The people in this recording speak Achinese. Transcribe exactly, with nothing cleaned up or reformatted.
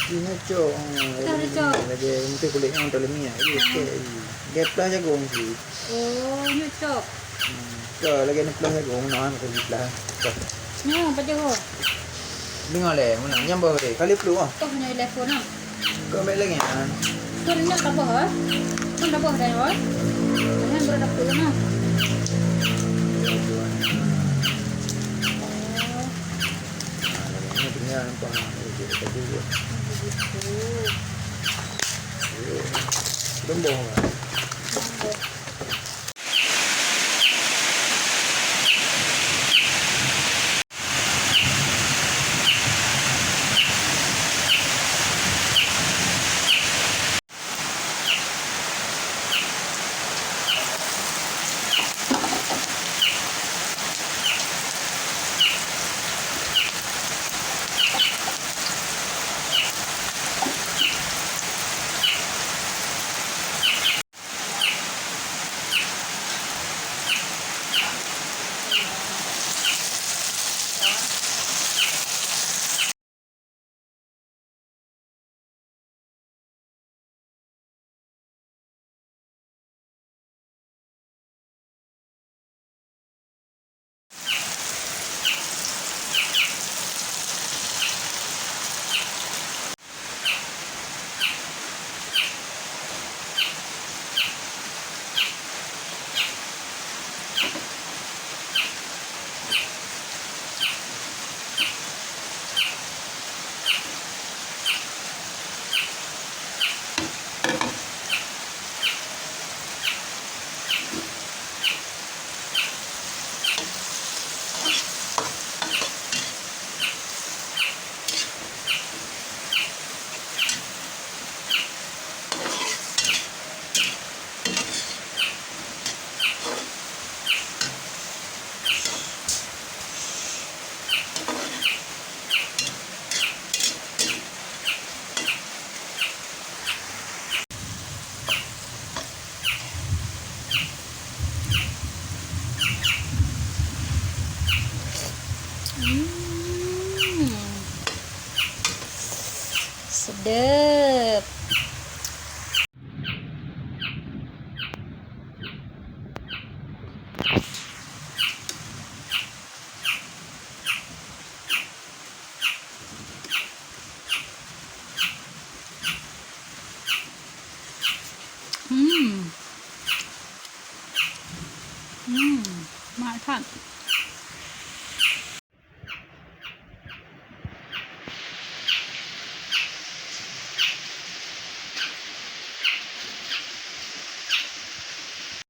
Ini cok. Dah ada cok. Lagi untuk kulit yang terlemi ya. Iya, cek. Dia pelah jagung sih. Oh, ini cok. Hmm, cok lagi ni pelah jagung, nah, aku pelah. Cok. Ni apa jagung? Dengar leh, mana? Nyambah deh. Kali flu ah. Kau punya telepon ah. Kau ambil lagi ah. Kau nak apa ah? Kau nak apa dah ah? Jangan berat apa lah. Lembong lah. Hmm. Sedap. Hmm. Hmm. Mak that.